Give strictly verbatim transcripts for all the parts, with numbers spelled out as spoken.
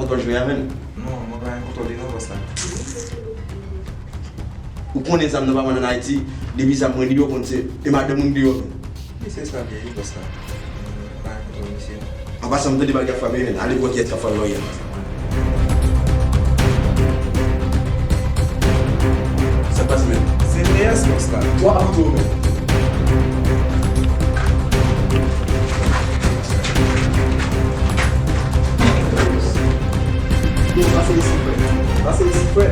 Kòl jwe a, menn. Non, mwen pa gen kontwòl li non, bòs la. Ou konnen zam nan pa vann ann Ayiti, depi zam mwen li yo konn se, e madanm ou deyò menm. Misye sa vle wi, bòs la. Mwen pa gen kontwòl misye non. An pasan, m tande bagay ap frape, menn. Ale wè kiyès k ap frape bagay la. Sa k pase, menn? Se T S, bòs la. Twa kouto, menn. Yo, pase isi, frè. Pase isi, frè.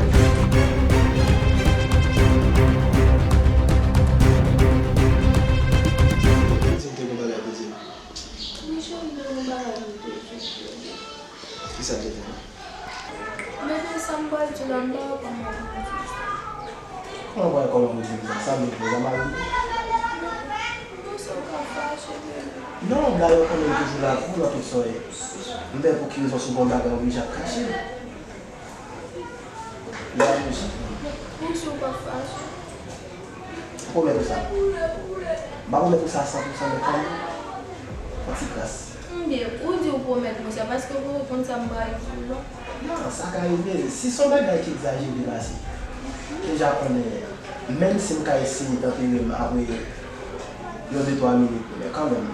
Kisa te di? Kisa te di? Bebe, sa m pral di w la, m pa wè kòman pou m di w sa. Kòman w pral kòman pou w di m sa? Sa vle di w pa mal? M panse w ka fache, bebe. Non, dayè w konnen m toujou la pou w nan tout sa w ye. M pè pou ki rezon si w gen yon bagay w oblije ap kache. Lè a bouji. Ou si w pa fache. M pwomèt ou sa. M pa pwomèt ou sa san pou san, men kanmenm, yon ti kras. Ebyen, ou di w pwomèt mwen sa, paske w poko konn sa m pral di w lan. Non, sa ka rive. Si se yon bagay ki egzajere pase, ou deja konnen, menm si m ka eseye tanpere m apre yon de twa minit, men kanmenm,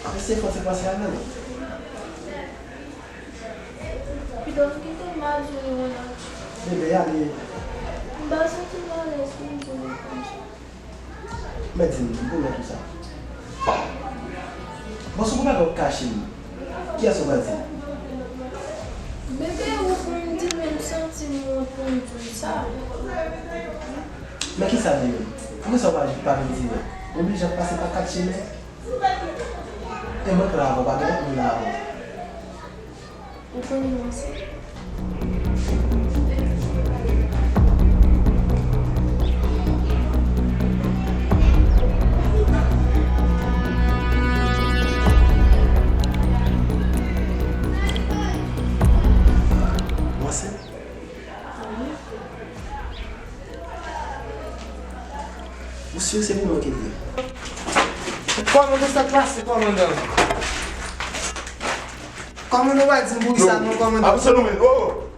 ap eseye fè yon ti panse avè l. Kidonk, kite m al jere yon lòt. Bebe, ale. M pa santi m alèz pou m di w konsa. Men di m, m pwomèt ou sa. Bon, si w pa ka kache m, kiyès ou pral di? Bebe, ou pou m di l, men m santi m wont pou m di w sa. Men kisa li menm? Poukisa w pa, pa vin di mwen? Ou oblije ap pase pa kat chimen? E mwen k la avè w, pa gen lòt moun la avè w. Ou konn mwen se. Mwen se. Ou si se pou mwen ki l ye? Kòmandan, sa k pase, kòmandan? Kòmandan, w pa di m pou sa non, kòmandan. Avanse non, men. Oh!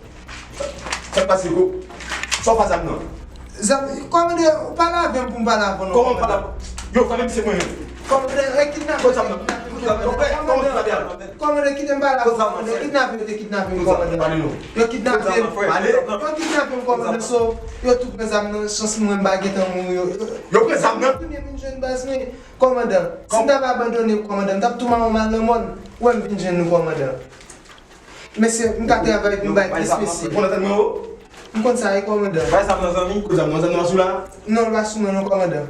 Sa k pase, ko? Sa w fè zam nan? Zam, kòmandan, ou pale avè m pou m pale avè w non, kòmandan. Kòman w pale avè m? Yo, fè m se mwen menm. Kòmandan, e kidnapè, kòmandan. Kòmandan, kite m pale avè w, kòmandan. Kidnapè, yo te kidnape m, kòmandan. Yo kidnape m. Yo kidnape m, kòmandan. So, yo tou pran zam nan, chans mwen, m pa gentan mouri. Yo pran zam nan? Tounen vin jwenn baz mwen, kòmandan. Si m t ap abandone, kòmandan, m t ap tou mawon mal nan mòn. Ou wè m vin jwenn nou, kòmandan. Mesye, m ka travay pou m bay plis, mesye. Ou konn antann mwen, o? M konn sa, wi, kòmandan. Bay zam nan, zanmi. Kote zam nan? Zam nan pa sou la? Non, l pa sou mwen, non, kòmandan.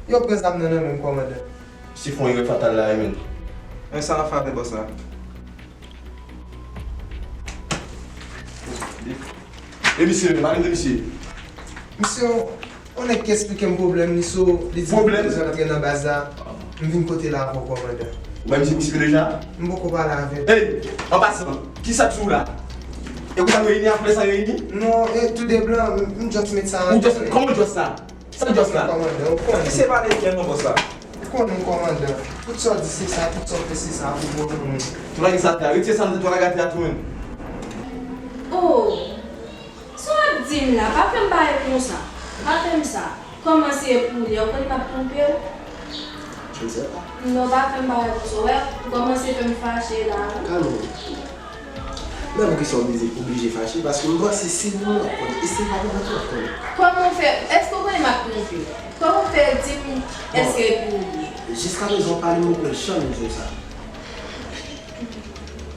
Yo pran zam nan nan men m, kòmandan. Se fon erè fatal la, wi, menn. Men sa l ap frape bòs la. E misye, pale m de misye. Misye, yon nèg ki eksplike m pwoblèm li, so, li di m bezwen antre nan baz la. M vin kote l avè w, kòmandan. Ou bay misye kousipe deja? M poko pale avè l. Ey, an pasan, kisa k sou ou la? E pou sa nou reyini, apre sa reyini? Non, e tou de blan, m, m just met sa. Ou just, kòman w just sa? Sa just la? Kòmandan, ou konnen. Misye pale byen non, bòs la. Ou konnen, kòmandan. Tout sa w di se sa, tout sa w fè se sa, pou bon moun. Tou lage sa atè a, retire sa nan tèt ou, lage atè a tou menm. Oh! Sa w ap di m la, pa fè m bagay konsa. Pa fè m sa. Kòmanse pou li, ou konnen m ap twonpe w? Je ne sais pas. Non, pa fè m bagay konsa, w wè, ou kòmanse fè m fache la, wi. Kalme w. Men poukisa w oblije, oblije fache? Paske m panse se nou w ap konnen, e se pa mwen menm w ap konnen. Kòman w fè, èske w konnen m ap twonpe w? Kòman w fè di m èske e pou ou li ye? Jiskaprezan w pa li mwen pran chan m di w sa.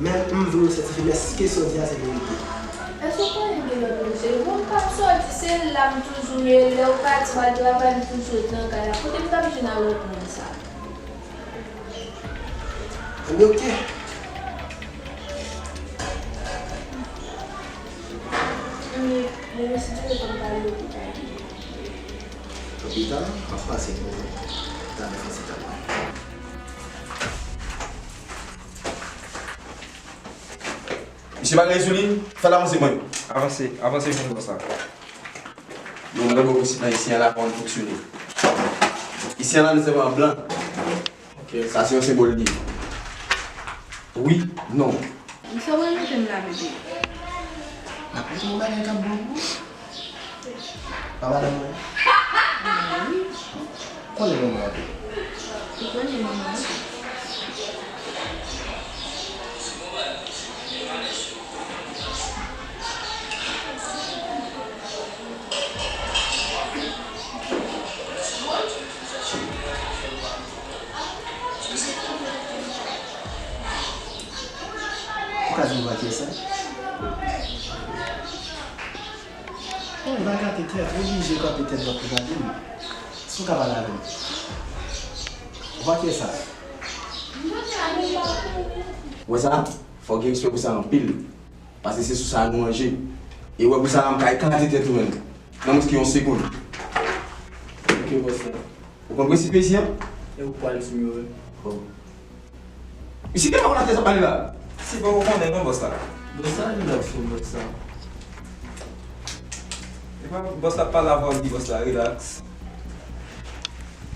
Men m vle w sètifye, men kesyon w di a se verite. Èske w konnen m gen lòt mesye? Bon, m p ap sòti, se la m toujou ye, lè w pati w al travay, m toujou ret nan kay la. Kote m t ap jwenn ak lòt moun sa? Ebyen, oke. Ebyen, demen si Dye vle, fò m ta al lopital. Lopital? M ap pase pou w ta al fè ti tèt la. Misye pa gen sou li, fè l avanse mwen. Avanse, avanse vin bòs la. Yo, mwen wè pou si nan isi a la pa konn fonksyone. Isi a la, nou se an blan. Ok. Sa se yon senbòl li ye. Wi, non. Sa w pral mete m la, bebe? M ap mete yon bagay k ap bon pou ou. Pa madanm mwen? Wi. Konnen manman an tou? Ou konnen manman an tou. Ou ka di m pa kiyès sa? Bon, m pa gate tèt, ou oblije kanpe tèt dwat pou gade m. Si w ka pale avè m. Ou pa kiyès sa? Wè sa? Fò w gen respè pou sa anpil. Paske se sou sa nou manje. E wè pou sa a, m kay kate tèt ou menm. Nan mwens ke yon segonn. Ok, bòs la. Ou konn prensip mesye a? E ou pral sou yo, wi. Bon. Misye te pa konn atè sa pale la. Misye poko konnen non, bòs la. Bòs la, relax, bòs la. E pa bòs la pale avè w, di bòs la, relax.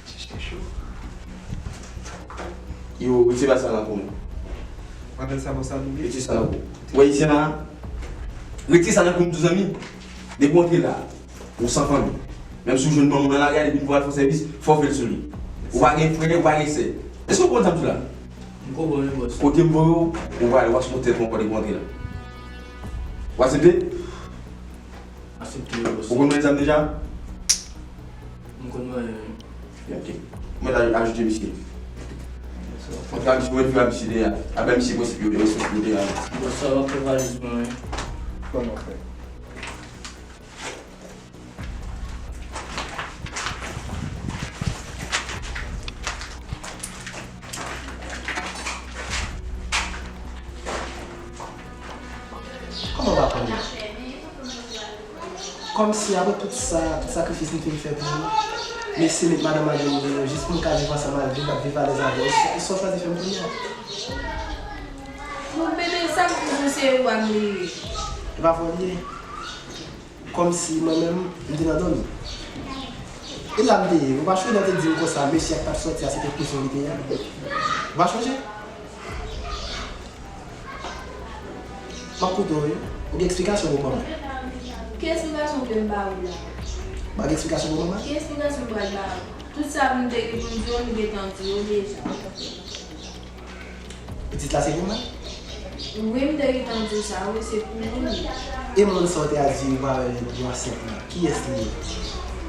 Chèche cho. Yo, retire sa nan kou m. Mwen apèl sa bòs la double. Retire sa nan kou m. Ou wè isi a? Retire sa nan kou m tou, zanmi. Depi w antre la, ou san fanmi. Menm si w jwenn manman w nan lari a, depi l pou al fè sèvis, fò w fè l sou li. Ou pa gen frè, ou pa gen sè. Èske w konprann sa m di w la? M konprann wi, bòs. Kote m voye w, ou prale, w ap sou tèt mwen ankò depi w antre la. Ou aksepte? Aksepte wi, bòs. Ou konn manyen zam deja? M konn manyen wi. Ok. Mwen ta ajoute misye. Mwen ta ajoute mwen vin a misye deja. A bay misye responsabilite a. Bòs, sa w ap fè valiz mwen wi. Kòman frè? Kòman w pa konnen? Kòmsi apre tout sa, tout sakrifis m fin fè pou ou, mesye met madanm al nan mwen jis pou m ka viv ansanm avè w, viv alèz avè w, e sa w chwazi fè m kounye a? Bon, bebe, sa k pou ou se ou a m li ye. E pa vre w li ye? Kòmsi mwen menm, m te nan dòmi. E la m te ye. Ou pa chonje lè w te di m konsa, mesye a k t ap sòti a, se te kouzen w li te ye a? Ou pa chonje? M ap koute w wi. Ou gen eksplikasyon pou ban mwen? Ki eksplikasyon w vle m ba ou la? M pa gen eksplikasyon pou ban mwen? Ki eksplikasyon m pral ba ou? Tout sa m te gen pou m di w, m gentan di w deja. Pitit la se pou mwen? Wi, m te gentan di w sa, wi, se pou ou li ye. E moun sa w te al di ou pa wè l nan ansent lan, kiyès li ye?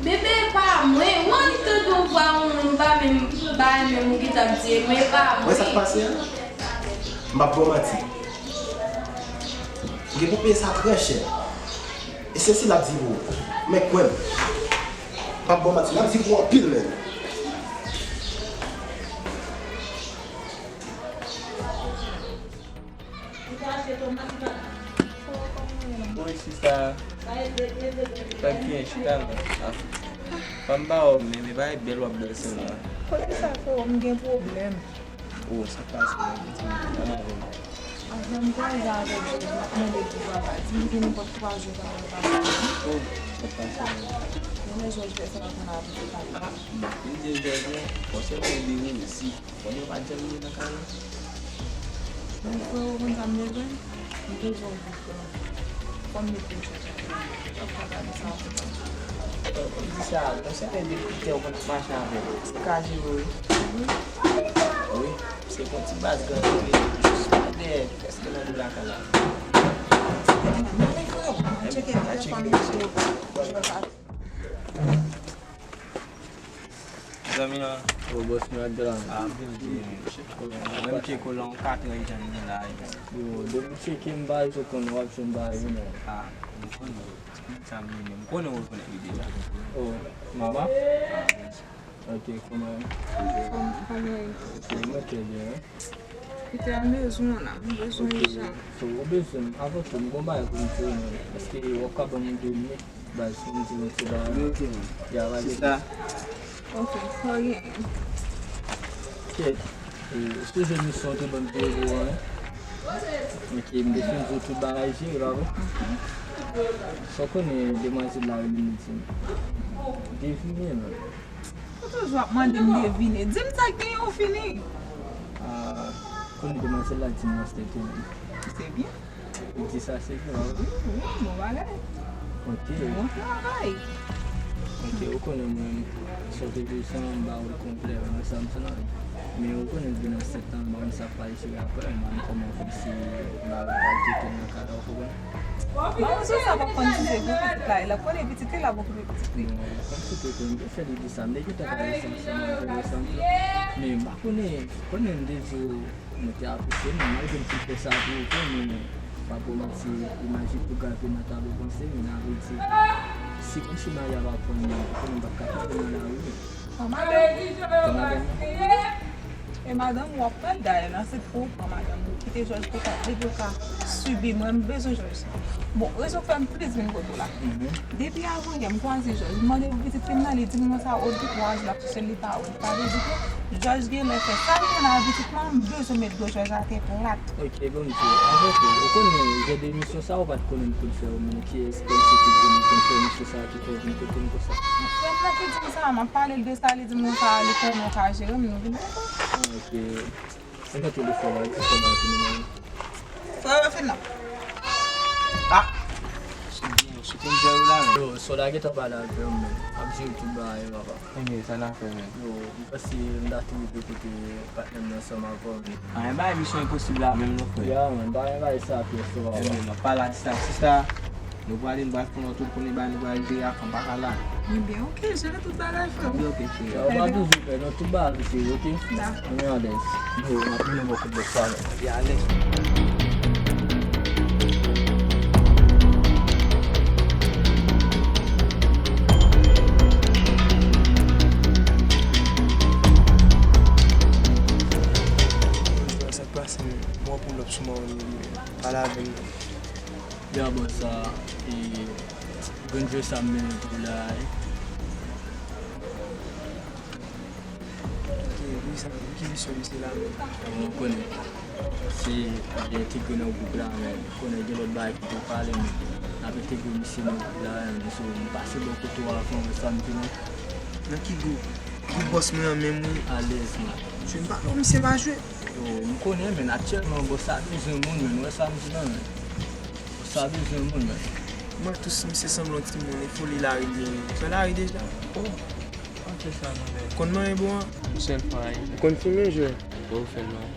Bebe, e pa mwen. Ou annik tande yon vwa yon moun m pa menm bay menm ou ki t ap di e mwen, e pa mwen. Wè sa k pase a? M p ap ba w manti. Ou gen pou w peye sa trè chè. E se si l ap di pou ou. Men kwè m. M p ap ba w manti. L ap di pou ou anpil menm. Bon, sista, fè byen, chita la. Ban m ba w, men, men pa bèl w ap bèl sèlman. Poukisa fò m gen pwoblèm? Oh, sa k pase, men, pitit mwen, ann avè m. Avan m kwaze avèk Jòj, m ap mande pou papa. Di m gen nenpòt twa jou pa wè papa. Oh, sa k pase, men? Men lè Jòj fè sa, m ap mande pou papa. Ah, m ap vin di Jòj, non. Konsèy mwen, bebe, mèsi. Bon, yo pa janm vini nan kay la. Men frè, ou konn sa m bezwen? M bezwen w vin frè. Fò m met yon chèch avè w. Fò m gade sa w konn. Ou di sa, gon sèten de kritè ou konn ap mache avè l. Se ka jere wi. Wi. Wi, se gon ti baz gang ki rete jis pa dèyè, prèske nan do lakay la. Men frè, m ap tcheke telefòn misye. Zanmi an. O bòs, nou ak gran. Ah, byen, byen. Mwen, m tcheke w la, yon katran e jan m gen la. Yo, depi w tcheke m, bagay sot konn w ap jwenn bagay, wi, non. Ah, m konnen. Sa m ye menm. M konnen w rekonèt li deja. Oh, mama? Ah, byen si. Ok, kòman? Kòman, kòman w ye? Ok, mwen trè byen, wi. Li te al bezwen w la, m bezwen w ijan. So, ou bezwen m, avan tou, m gon bagay pou m di w, men èske w ap ka ban m de minit? Baz, si m di nou se ba. Wi, ok, man. Ya, baz. Sista. Ok, sa w genyen? Kèt, e, sou jèn misyon w te ban m pou yo an, hein? Ok, m te fin di w tout bagay jere, pa vre? Sa w konnen demwazèl la rele m di m. Devine, man. Ou toujou ap mande m devine. Di m sa k genyen ou fini. Ah, konnen demwazèl la di m nan se te tou. Se byen. Ou di sa se byen, wi. Wi, wi, bon bagay. Ok. Bon travay. Ok, ou konnen mwen, sòti de sa, m ba ou l konplè, mwen sa m sou nan. Men ou konnen depi nan sèt tan, m pa konn sa k pral jere apre, m pa konn kòman pou si m ba ou l pral kite m nan kay la, ou konprann? Bon, se sa, pa konn si se gwo pitit la, e l ap konnen pitit li, l ap okipe pitit li. Bon, kòm se te konn, m te fè li di sa, m te gentan pale sa ansanm avè l, ansanm tou. Men m pa konnen, konnen m te di w, mwen te apesye l, men malgre m fin fè sa pou ou tou, men pa pou manti, imaj li tou grave nan tablo panse, men nan vre di, si kòmsi Maria pa pran mwen, konnen m p ap ka kite nan lari, men. Kòman madanm nan? E madanm ou ap pran dayè nan se pou ou pran madanm ou kite Jòj pou ta depi ou ka sibi mwen m bezwen Jòj. Bon, rezon k fè m plis vin kote w la. Depi avan yè m kwaze Jòj, m mande pou pitit fi m nan, li di m konsa o de twa jou l ap chèche l, li pa wè l. Sa vle di ke Jòj genlè fè sa l konn avè pitit mwen, m bezwen met do Jòj atè plat. Ok, bon, m di w, avan tou, ou konnen jan de emisyon sa ou pa t konnen m konn fè yo, men kiyès kòmsi ki di m konn fè emisyon sa ki fè w vin kote m konsa? Frè m nan ki di m sa, m ap pale l de sa, li di m konsa, li konnen w ka jere m, nou vin kote w. Ah, ok. Se nan telefòn la, telefòn la ki nimewo. Frè yo fin nan. Ah! Sou byen, sou konn jere la, men. Yo, sòlda gentan pale avè m, men. Ap jere tout bagay, papa. Ebyen, sa n a fè, men. Yo, m panse m ta tou rive kote patnè m nan ansanm avè w, men. Ah, men bagay misyon enposib la, menm non, frè. Ya, man, pa gen bagay sa, pyès, papa. Ebyen, m ap pale a distans, sista. Nou prale, nou pral fè yon lòt wout, konnen bagay nou pral jere a, fanm pa ka la. Ebyen, ok, jere tout bagay, frè m. Ebyen, ok, cheri. Yo, pa bezwen pè, non, tout bagay, cheri, ok? Dakò. Nou alèz. Yo, m ap mennen w bò kote bòs sa, men. Ebyen, alèz. Sa k pase, men, m wè w pull up sou mwen, men, pale avè m, non. Ya, bòs sa, e, grenn jwè sa m mennen pou la, e. Ok, wi, sa, ki misyon misye la menm? Bon, ou konnen, se, e, entegre nan gwoup la, men, ou konnen gen lòt bagay ki pou pale, men, n ap entegre misye nan gwoup la, men, so, m pase bò kote w avan, wè sa m di nou. Nan ki gwoup? Gwoup bòs mwen an menm, wi. Alèz, men. Jwe m pa, non, misye pa jwe. Yo, m konnen, men, aktyèlman, bòs sa bezwen moun, men, wè sa m di la, men. Sa bezwen moun, men. Mwen tou si misye sanble yon timoun, e foli lari l genyen. Fè lari deja. Oh, pa fè sa non, men. Konn manyen bon an? Yon sèl fwa, wi. Ou konn fimen, jwè? Ou fè l non.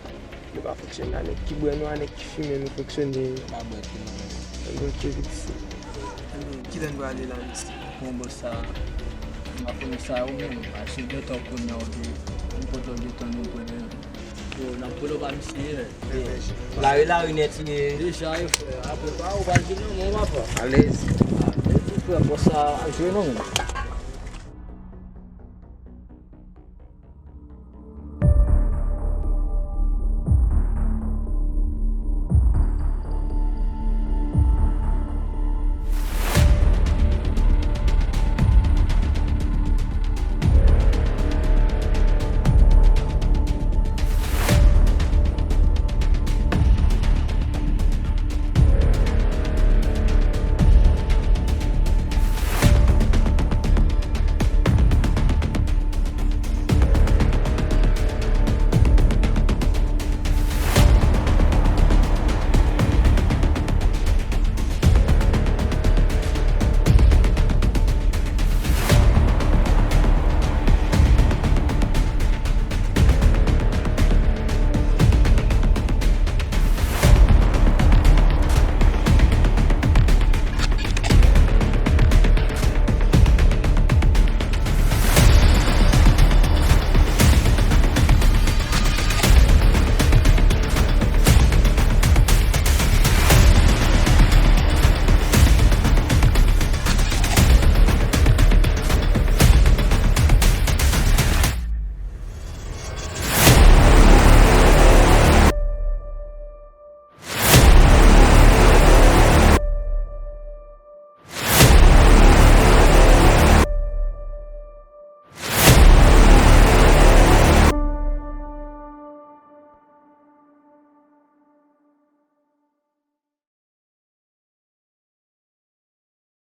Nou pa fonksyone a nèg ki bwè non, a nèg ki fimen nou fonksyone. Pa bwè tou non, men. Bon, ki vit isit. Ebyen, kilè n prale la, mesye? Bon, bòs sa, m pa konnen sa ou menm, paske gentan kounye a ou te, nenpòt lè ou gentan nou konnen. Yo, n ap polo pa misye, men. Lari, lari nèt li ye. Deja, e frè, apre pa ou pral vin nan men w, papa. Alèz. Alèz, frè, bòs sa ap jwe non, men.